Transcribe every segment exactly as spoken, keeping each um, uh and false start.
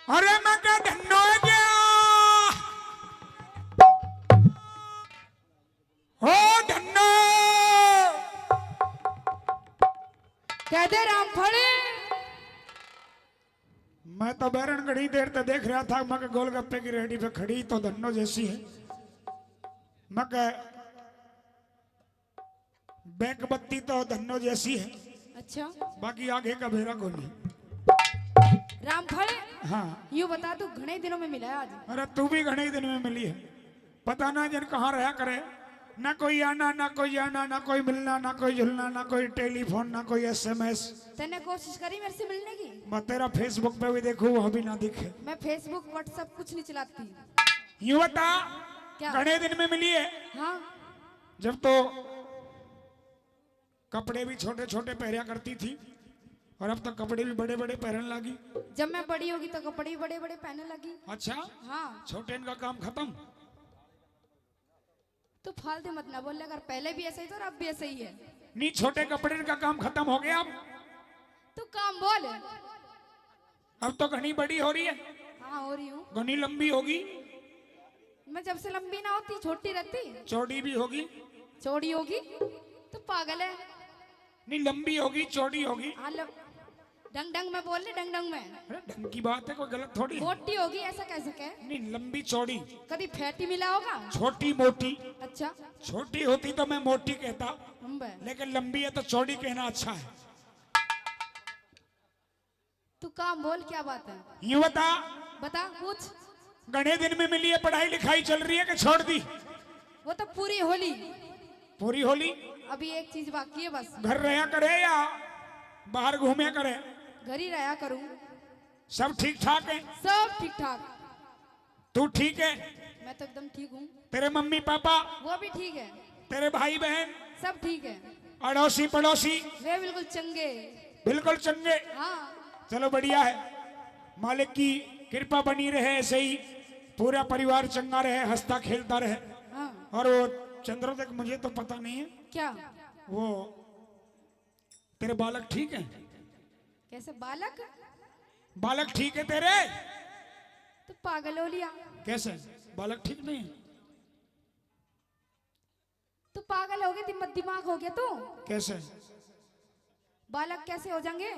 अरे मैं क्या धन्नो है क्या? हो धन्नो। कह दे रामफल। मैं तो बैरन घणी देर तक देख रहा था, मैं गोलगप्पे की रेडी पे खड़ी तो धन्नो जैसी है। मैं कह बैंक बत्ती तो धन्नो जैसी है। अच्छा। बाकी आगे का बेरा कोनी। रामफल। हाँ। यू बता, तू घणे दिनों में मिला है आज। अरे तू भी घणे दिन में मिली है। पता ना जन कहाँ रहा करे, ना कोई आना, ना कोई जाना, ना कोई मिलना, ना कोई जुलना, ना कोई टेलीफोन, ना कोई एसएमएस। तन्ने कोशिश करी मेरे से मिलने की? मैं तेरा Facebook पे भी देखूँ, वहाँ भी ना दिखे। मैं Facebook, WhatsApp कुछ नहीं चलाती। यूं बता, क्या? घणे दिन में मिली है? हाँ। जब तो कपड़े भी छोटे छोटे पहरया करती थी और अब तो कपड़े भी बड़े बड़े पहरन लागी। जब मैं बड़ी होगी तो कपड़े भी बड़े बड़े पहनने लगी। अच्छा। हाँ। छोटे इनका काम खत्म। तू फालतू मत ना बोल, अगर पहले भी ऐसा ही था और अब भी ऐसा ही है। नहीं, छोटे कपड़े इनका काम खत्म हो गया अब। तू काम बोल। अब तो घनी बड़ी हो रही है। हाँ, हो रही हूँ। घनी लंबी होगी। मैं जब से लंबी ना होती, छोटी रहती। चौड़ी भी होगी। चौड़ी होगी? तू पागल है। नहीं, लंबी होगी, चौड़ी होगी। हाँ, लो। डंग डंग में बोल ले, डंग डंग में। अरे, ढंग की बात है, कोई गलत थोड़ी है। मोटी होगी, ऐसा कह सके? नहीं, लंबी चौड़ी। कभी फैटी मिला होगा? छोटी मोटी। अच्छा। छोटी होती तो मैं मोटी कहता, हम बे। लेकिन लंबी है तो चौड़ी कहना अच्छा है। तू काम बोल, क्या बात है? यूं बता। बता, पूछ। घणे दिन में मिली है, पढ़ाई लिखाई चल रही है कि छोड़ दी? वो तो पूरी होली। पूरी होली? अभी एक चीज बाकी है बस। घर रहा करे या बाहर घूमया करे? घर ही रहा करूं। सब ठीक ठाक है? सब ठीक ठाक। तू ठीक है? मैं तो एकदम ठीक हूँ। तेरे मम्मी पापा? वो भी ठीक है। तेरे भाई बहन? सब ठीक है। अड़ोसी पड़ोसी? वे बिल्कुल चंगे। बिल्कुल चंगे? हाँ। चलो, बढ़िया है, मालिक की कृपा बनी रहे, ऐसे ही पूरा परिवार चंगा रहे, हंसता खेलता रहे। हाँ। और वो चंद्रोदय, मुझे तो पता नहीं है। क्या? वो तेरे बालक ठीक है? कैसे बालक? बालक ठीक है तेरे? तू पागल हो लिया। कैसे? बालक ठीक नहीं है? तू पागल हो गया, दिम-, दिमाग हो गया तू। कैसे? बालक कैसे हो जाएंगे?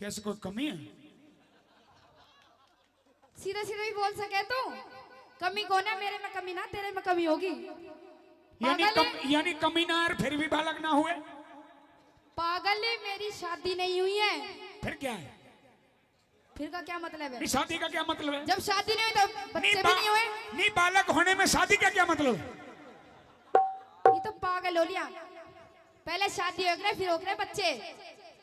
कैसे, कोई कमी है? सीधे सीधे भी बोल सके तू। कमी कौन है, मेरे में कमी ना, तेरे में कमी होगी। यानी पागल कम, है? यानी कमी ना, और फिर भी बालक ना हुए? पागल है, मेरी शादी नहीं हुई है। फिर क्या है? फिर का क्या मतलब है? नहीं, शादी का क्या मतलब है? जब शादी नहीं हुई तो बच्चे नहीं, भी बा-, नहीं हुए। नहीं, बालक होने में शादी का क्या मतलब है? ये तो पागल हो लिया। पहले शादी हो गई, फिर हो गए बच्चे।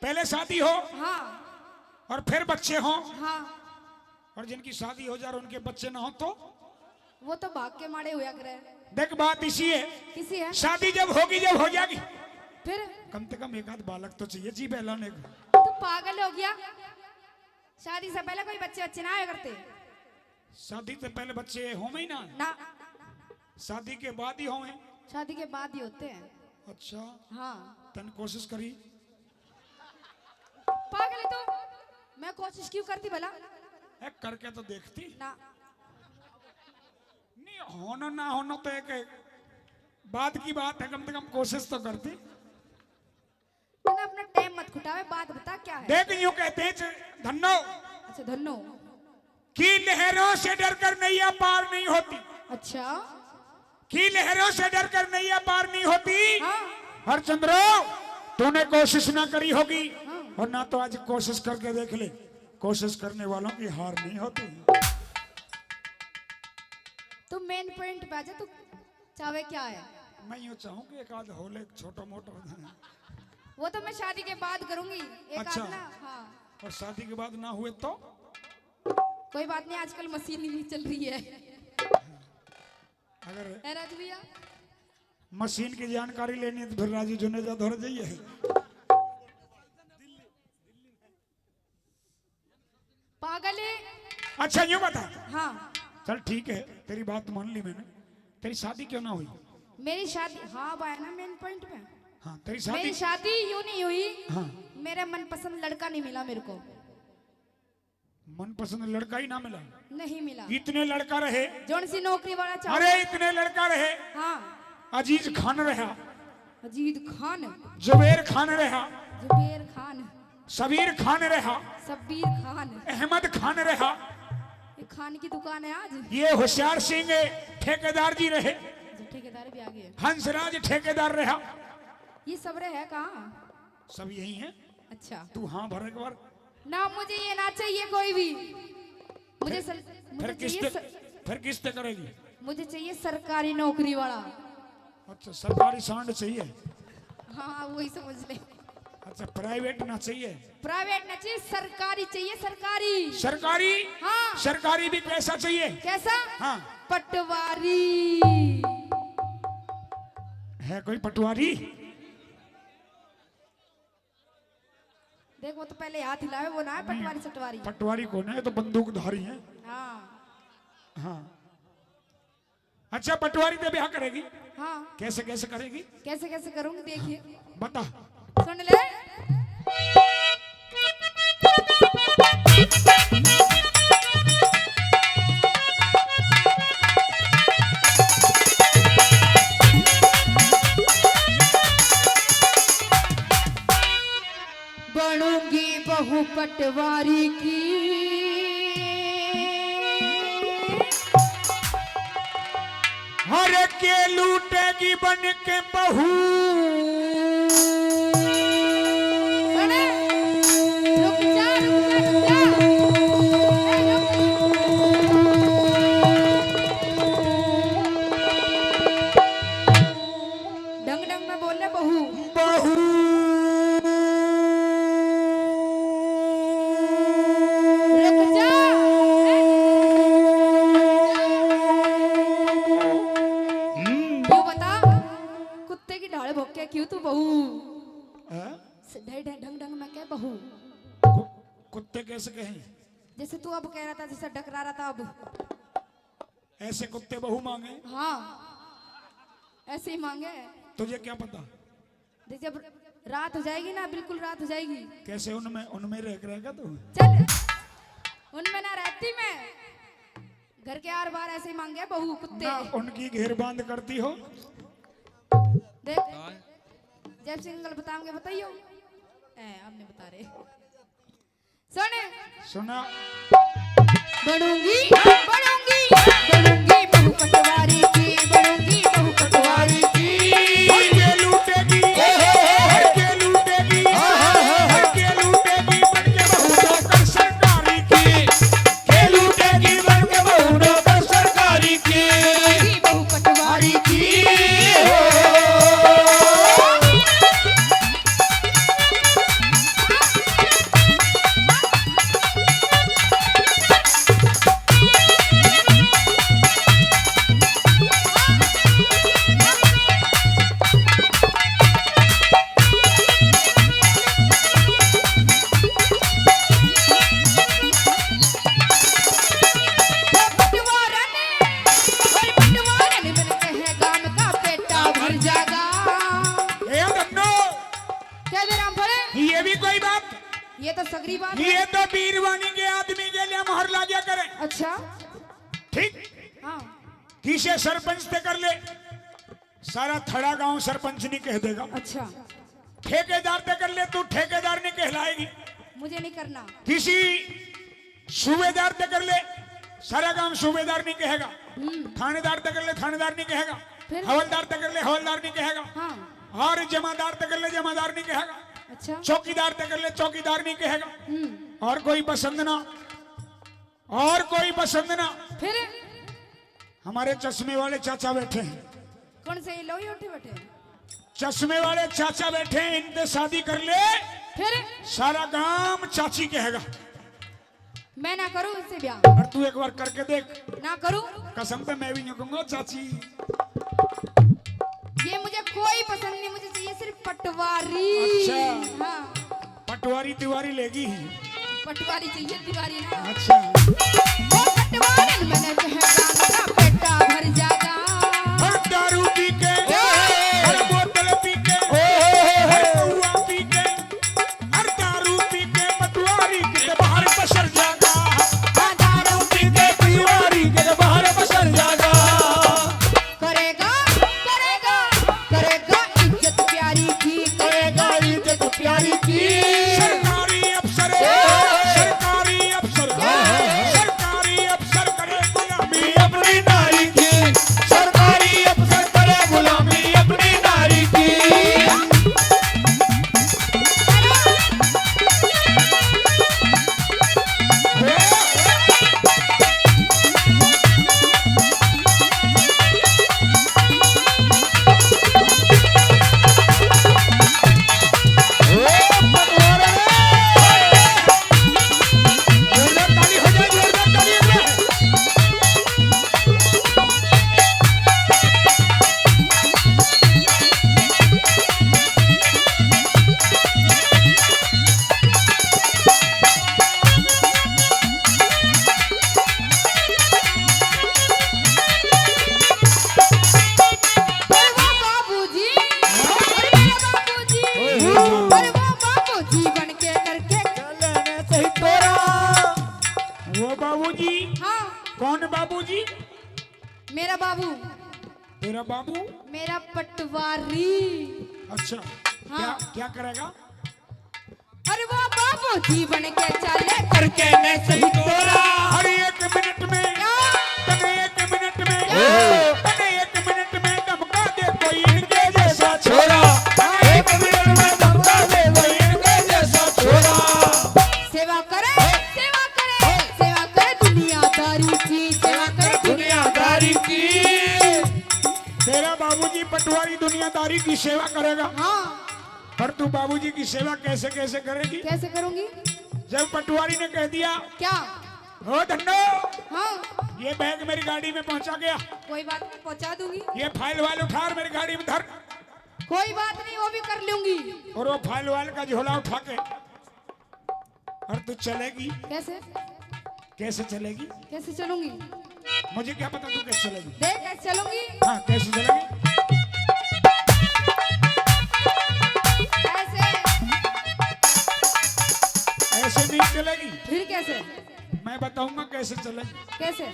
पहले शादी हो, हाँ। और फिर बच्चे हो। हाँ। और जिनकी शादी हो जाए और उनके बच्चे ना हो तो? वो तो भाग के माड़े हुआ करे। देख, बात इसी है। किसी है? शादी जब होगी, जब हो जाएगी, फिर? कम से कम एक आध बालक तो चाहिए जी, पहला ने। तो पागल हो गया, शादी से पहले कोई बच्चे बच्चे ना आया करते। शादी से पहले बच्चे होवे ही ना? ना। शादी के बाद ही होवे? शादी के बाद ही होते हैं। अच्छा। हाँ। तन कोशिश करी? पागल है तू, मैं कोशिश क्यों करती भला? ए, करके तो देखती। ना। नहीं, होना ना होना तो एक, एक बात की बात है, कम से कम कोशिश तो करती। तूने अपना टाइम मत खुटावे, बात बता क्या है? देख, यूं कहते हैं च-, धन्नो। अच्छा, धन्नो। कि लहरों से डरकर नैया पार नहीं होती। अच्छा। कि लहरों से डरकर नैया पार नहीं होती। हाँ। हरचंद्रो, तूने कोशिश ना करी होगी, हाँ। और ना तो आज कोशिश करके देख ले, कोशिश करने वालों की हार नहीं होती। तू मेन पॉइंट पे आ जा, तू चाहे क्या है? मैं यूं चाहूँ कि एक आध हो ले, छोटा मोटा। वो तो मैं शादी के बाद करूंगी, एक अच्छा। आध ना, हाँ। और शादी के बाद ना हुए तो? कोई बात नहीं, आजकल मशीन ही चल रही है। अगर है राजू भैया? मशीन की जानकारी लेनी है तो फिर राजू जुनेजा धोर जाइए। पागल है। अच्छा, यूं बता। हाँ। चल, ठीक है, तेरी बात मान ली मैंने। तेरी शादी क्यों ना हुई? मेरी शादी, हाँ, अब आया ना मेन पॉइंट पे। हाँ, तेरी शादी। मेरी शादी यूं नहीं हुई। हाँ। मेरा मनपसंद लड़का नहीं मिला मेरे को। मनपसंद लड़का ही ना मिला। नहीं मिला। इतने लड़का रहे। जौन सी नौकरी वाला चाहो। अरे, इतने लड़का रहे। हाँ। अजीज खान रहा। अजीज खान। जुबेर खान रहा। जुबेर खान। सबीर खान रहा। सब्बीर खान। अहमद खान रहा। ये खान की दुकान है आज। ये होशियार सिंह ठेकेदार जी रहे। अच्छा, ठेकेदार भी आ गए। हंसराज ठेकेदार रहा। ये सब रहे कहाँ? सब यही है। अच्छा। तू हाँ भर एक बार। ना, मुझे ये ना चाहिए कोई भी। मुझे फिर, सर-, मुझे फिर चाहिए किस्त, सर-, फिर किस्त करेगी? मुझे चाहिए सरकारी नौकरी वाला। अच्छा, सरकारी सांड चाहिए? हाँ, वही समझ ले। अच्छा, प्राइवेट ना चाहिए? प्राइवेट ना चाहिए, सरकारी चाहिए, सरकारी। सरकारी? हाँ। सरकारी भी कैसा चाहिए? कैसा? हाँ। पटवारी। है कोई पटवारी? देख, वो तो पहले हाथ हिलावे, वो ना है नहीं, पटवारी सटवारी। पटवारी कौन है? ये तो बंदूकधारी है। हाँ। हाँ। अच्छा, पटवारी ते ब्याह करेगी? हाँ। कैसे कैसे करेगी? कैसे कैसे करूंगी, देखिए। बता। सुन ले। बनूंगी बहू पटवारी की। हर के लूटेगी बन के बहू। अरे, रुक जा, रुक जा, रुक जा। ए, रुक। ढंग ढंग में बोल ले बहू। बहू। रुक जा। हम्म। क्यों बता, कुत्ते की ढाल भौंके क्यों तू बहू? हाँ? ढ-, ढ-, ढंग ढंग में कह बहू। कु-, कुत्ते कैसे कहें? जैसे तू अब कह रहा था, जैसे डकरा रहा था अब। ऐसे कुत्ते बहू मांगे? हाँ, ऐसे ही मांगे। तुझे क्या पता? देख, जब रात हो जाएगी ना, बिल्कुल रात हो जाएगी। कैसे उनमें, उनमें रह के रहेगा तू? चल, उनमें ना रहती मैं। घर के आर बार ऐसे ही मांगे बहू कुत्ते। ना उनकी घेर बांध करती हो। देख, जब सिंगल बताओगे बताइयो। ए, अब नहीं बता रहे। सुन। सुना। बनूंगी, बनूंगी, बनूंगी बहू पटवारी की, बनूंगी बहू पटवारी की। हर के लूटेगी, हर के लूटेगी, हर के लूटेगी, बन के बहू नौकर सरकारी की। के लूटेगी, बन के बहू नौकर सरकारी की। बनूंगी बहू पटवारी की। हो। बंटवारन, और बंटवारन बन के है गाम का पेटा भर जागा। ए धन्नो। क्या दे रामफल? ये भी कोई बात? ये तो सगरी बात है। ये तो बीरवानी के आदमी के लिए मोहर लाग्या करे। अच्छा। ठीक? हाँ। किसे सरपंच ते कर ले, सारा थड़ा गांव सरपंच नहीं कह देगा। अच्छा। ठेकेदार ते कर ले, तू ठेकेदार नहीं कहलाएगी। मुझे नहीं करना। किसी सूबेदार ते कर ले, सारा गांव सूबेदार नहीं कहेगा। हम्म। थानेदार ते कर ले, थानेदार नहीं कहेगा। फिर? हवलदार ते कर ले, हवलदार नहीं कहेगा। हाँ। और जमादार ते कर ले, जमादार नहीं कहेगा। अच्छा। चौकीदार ते कर ले, चौकीदार नहीं कहेगा। हम्म। और कोई पसंद ना, और कोई पसंद ना। फिर? हमारे चश्मे वाले चाचा बैठे हैं। कौन से, ये लो ही उठे बैठे हैं? चश्मे वाले चाचा बैठे हैं, इनसे शादी कर ले। फिर? सारा गांव चाची कहेगा। मैं ना करूं इनसे ब्याह। और तू एक बार करके देख। ना करूं। कसम से मैं भी यूं कहूंगा, चाची। ये मुझे कोई पसंद नहीं, मुझे चाहिए सिर्फ पटवारी। अच्छा। हाँ। पटवारी तिवारी लेगी ही। पटवारी चाहिए तिवारी ना। अच्छा। वो पटवारन मैंने कहे गांव का पेटा भर जागा। हर दारू पी के, क्या? हर बोतल पी के, हर पौवा पी के, हर दारू पी के पटवारी किते बाहर पसर जागा। वो बाबूजी? हाँ। कौन बाबूजी? मेरा बाबू। तेरा बाबू? मेरा पटवारी। अच्छा। हाँ। क्या, क्या करेगा? अरे वो बाबू जीवन के चाले करके मैं सही तोरा। अरे एक मिनट में, क्या? तने एक मिनट में, क्या? तने एक मिनट में धमका दे कोई इनके जैसा छोरा। तने एक मिनट में धमका दे कोई इनके जैसा छोरा। सेवा करे, सेवा करे, सेवा करे दुनियादारी की, सेवा करे दुनियादारी की। तेरा बाबूजी पटवारी दुनियादारी की सेवा करेगा। हाँ। पर तू बाबूजी की सेवा कैसे, कैसे करेगी? कैसे करूंगी? जब पटवारी ने कह दिया, क्या? हो धन्नो, हाँ। ये बैग मेरी गाड़ी में पहुंचा गया। कोई बात नहीं, पहुंचा दूंगी। ये फाइल वाइल उठा और मेरी गाड़ी में धर। कोई बात नहीं, वो भी कर लूंगी। और वो फाइल वाइल का झोला उठा के और तू चलेगी। कैसे? कैसे चलेगी? कैसे चलूंगी? मुझे क्या पता तू कैसे चलेगी। देख, कैसे चलूंगी? हाँ, कैसे चलेगी? ऐसे। ऐसे नहीं चलेगी। फिर कैसे? मैं बताऊंगा कैसे चलेगी। कैसे?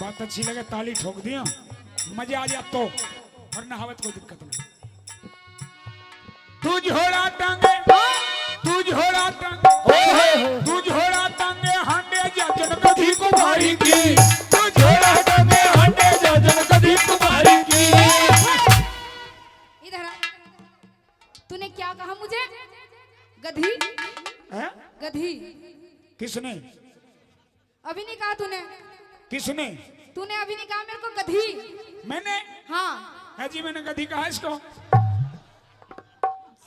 बात अच्छी लगे, ताली ठोक दियो, मजा आ जा तो, और ना आवे तो कोई दिक्कत नहीं। तू झोला टांगे, तू झोला टांगे, तू झोला टांगे हांडे जा जन कधी कुमारी की। तू झोला टांगे हांडे जा जन कधी कुमारी की। इधर आ। तूने क्या कहा मुझे? गधी। हैं? गधी। किसने? अभी नहीं कहा तूने। किसने? तूने अभी नहीं कहा मेरे को गधी। मैंने? हाँ। है जी, मैंने गधी कहा इसको।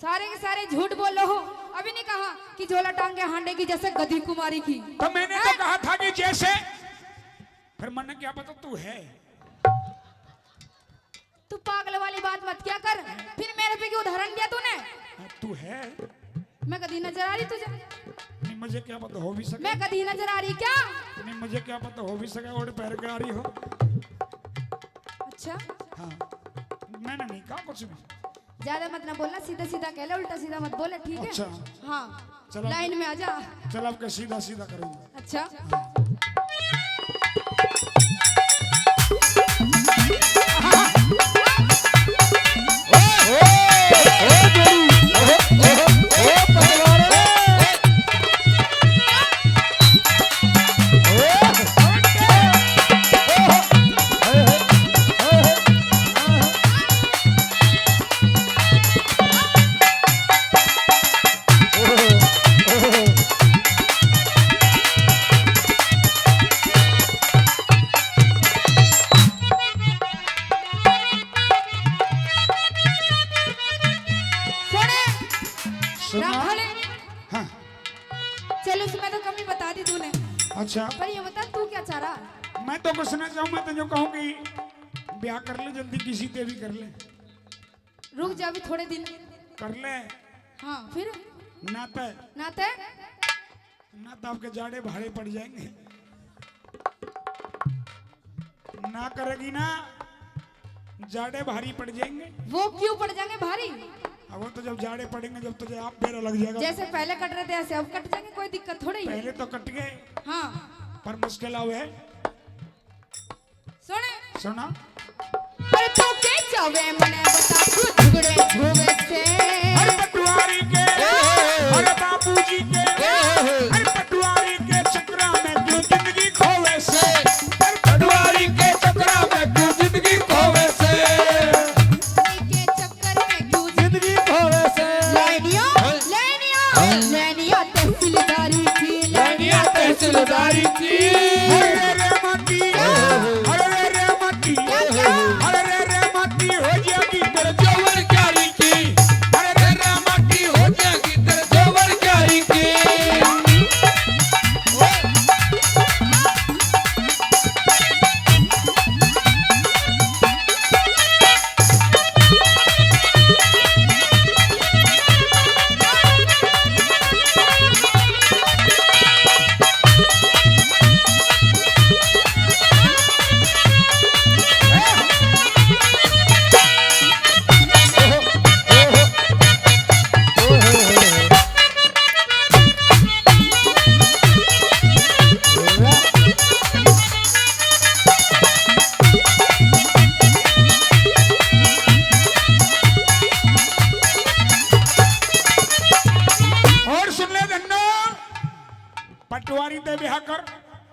सारे के सारे झूठ बोलो हो। अभी नहीं कहा कि झोला टांगे हांडे की जैसे गधी कुमारी की। तो मैंने तो हैं? कहा था कि जैसे। फिर मैंने क्या पता तू है। तू पागल वाली बात मत किया कर। फिर मेरे पे क्यों उदाहरण दिया तूने? हाँ, तू है। मैं गधी नजर आ रही तुझे? नहीं, मुझे क्या पता, हो भी सके। मैं गधी नजर आ रही क्या? नहीं, मुझे क्या पता, हो भी सके और पैर के आ रही हो। अच्छा। हाँ, मैंने नहीं कहा कुछ भी। ज्यादा मत ना बोलना, सीधा सीधा कह ले, उल्टा सीधा मत बोले, ठीक है? अच्छा। हाँ। चल अब, लाइन में आ जा। चल अब के सीधा सीधा करेंगे। अच्छा। सुने। सुना। राखा ले। हाँ। चल, उसमें तो कमी बता दी तूने। अच्छा। पर ये बता, तू क्या चाह रहा? मैं तो कुछ ना चाहूँ, मैं तो जो कहूँ कि ब्याह कर ले जल्दी, किसी ते भी कर ले। रुक जा अभी थोड़े दिन। कर ले। हाँ, फिर? ना ते। ना ते? ना तो आपके जाड़े भारे पड़ जाएंगे। ना करेगी ना, जाड़े भारी पड़ जाएंगे। वो क्यों पड़ जाएंगे भारी? अब वो तो जब जाड़े पड़ेंगे, जब तुझे आप बेरा लग जाएगा। जैसे पहले कट रहे थे, ऐसे अब कट जाएंगे, कोई दिक्कत थोड़ी है। पहले तो कट गए। हाँ। पर मुश्किल आवे है। सुन। सुना। पर तू के चावे मने बता, तू झुगड़े झोवे से। हर पटवारी के, हर बाबूजी के, हर पटवारी के चक्करा में क्यों जिंदगी खोवे से। हर पटवारी के चक्करा में क्यों जिंदगी खोवे से। के चक्कर में क्यों जिंदगी खोवे से। लैनिया, लैनिया, लैनिया तहसीलदारी की, लैनिया तहसीलदारी की। अरे रे माटी, अरे रे माटी, क्या, क्या? अरे रे माटी हो जाएगी तेरे जोवर क्यारी की। अरे रे माटी हो जाएगी तेरे जोवर क्यारी की।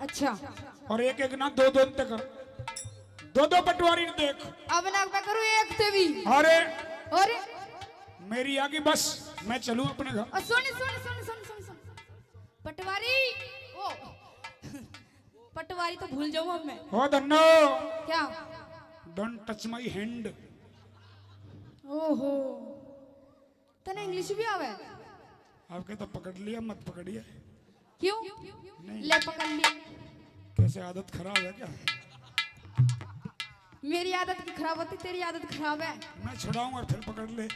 अच्छा। और एक एक ना दो दो तक, दो दो पटवारी ने देख। अब ना मैं करूँ एक ते भी। अरे अरे मेरी आगे बस, मैं चलूं अपने घर। और सुन सुन सुन सुन सुन सुन पटवारी, ओ पटवारी तो भूल जाऊं अब मैं। ओ धन्नो, क्या? Don't touch my hand। ओहो, तने इंग्लिश भी आवे? आपके तो पकड़ लिया, मत पकड़िए। क्यों? नहीं। ले पकड़ लिया। कैसे, आदत खराब है क्या? मेरी आदत की खराब होती, तेरी आदत खराब है। मैं छुड़ाऊं और फिर पकड़ ले।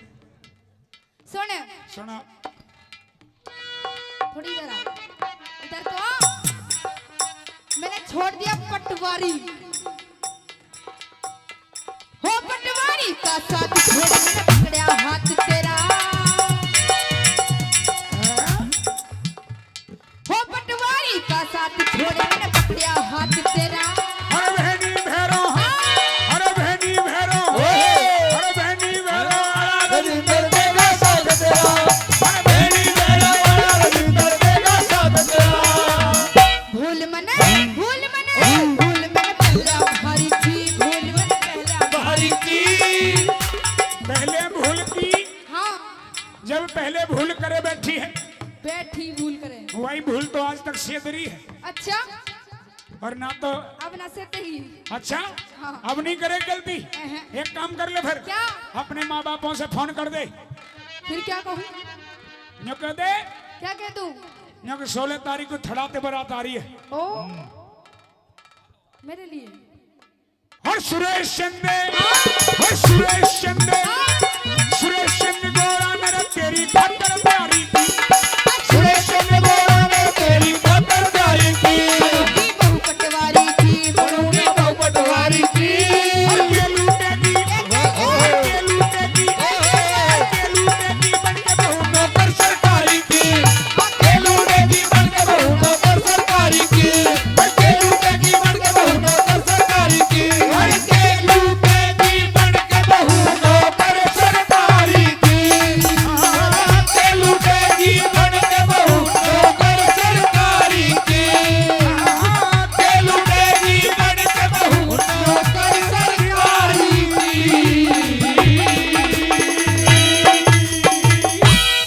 सुन। सुना। थोड़ी इधर आ, इधर तो आ। मैंने छोड़ दिया पटवारी। हो पटवारी का साथ छोड़, मैंने पकड़या हाथ तेरा। हो पटवारी का साथ छोड़, मैंने पकड़या हाथ तेरा। हर बहनी भैरो, हर बहनी भैरो, हर बहनी भैरो। रविंदर देगा साथ तेरा। हर बहनी भैरो, रविंदर देगा साथ तेरा। भूल मने, भूल मने, भूल मने पहला भारी थी, भूल मने पहला भारी थी। पहले भूल की। हाँ। जब पहले भूल करे बैठी है, बैठी भूल करे। वही भूल तो आज तक सेध रही है। अच्छा। और ना तो अब ना सेध ही। अच्छा। हाँ। अब नहीं करे गलती। अहं। एक काम कर ले फिर। क्या? अपने माँ बापों से फोन कर दे। फिर क्या कहूँ? न्यू कह दे। क्या कह दूँ? न्यू कि सोलह तारीख को थड़ाते बारात आ रही है। ओ, मेरे लिए। और सुरेश शिंदे, और सुरेश शिंदे, सुरेश शिंदे गोरा मेरा तेरी खातर प्यारी।